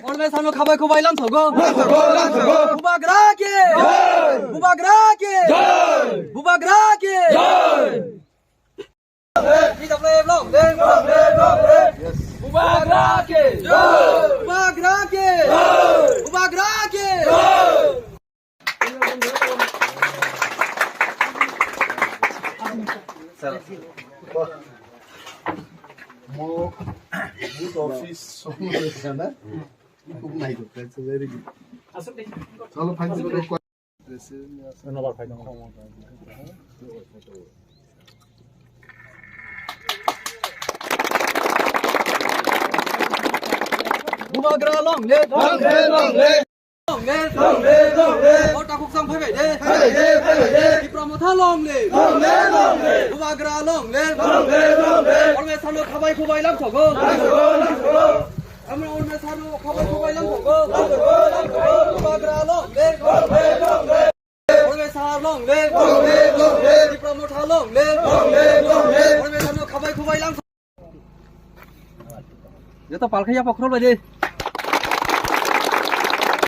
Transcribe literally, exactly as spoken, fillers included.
Orbe sano khabai khubai lamsogo. Bubagra ke! Bubagra ke! Bubagra ke! Bubagra ke! Bubagra ke! Bubagra ke! Mo good office. Chalo, fine. Bubagra long live! Long live, long live! Long live! Long live, long live! O takhuk chang phaibai de! Phaibai de, phaibai de! Tipra Motha long live! Long live, long live! Bubagra long live! Long live, long live! Orbe sano khabai khubai lamsogo! Lamsogo, lamsogo! Amra orbe sano khabai khubai lamsogo! Lamsogo, lamsogo! Bubagra long live! Long live, long live! Orbe sa long live! Long live, long live! Tipra Motha long live! Long live, long live! Orbe sano khabai khubai lamsogo! Joto palkhaiya pokhro bai de.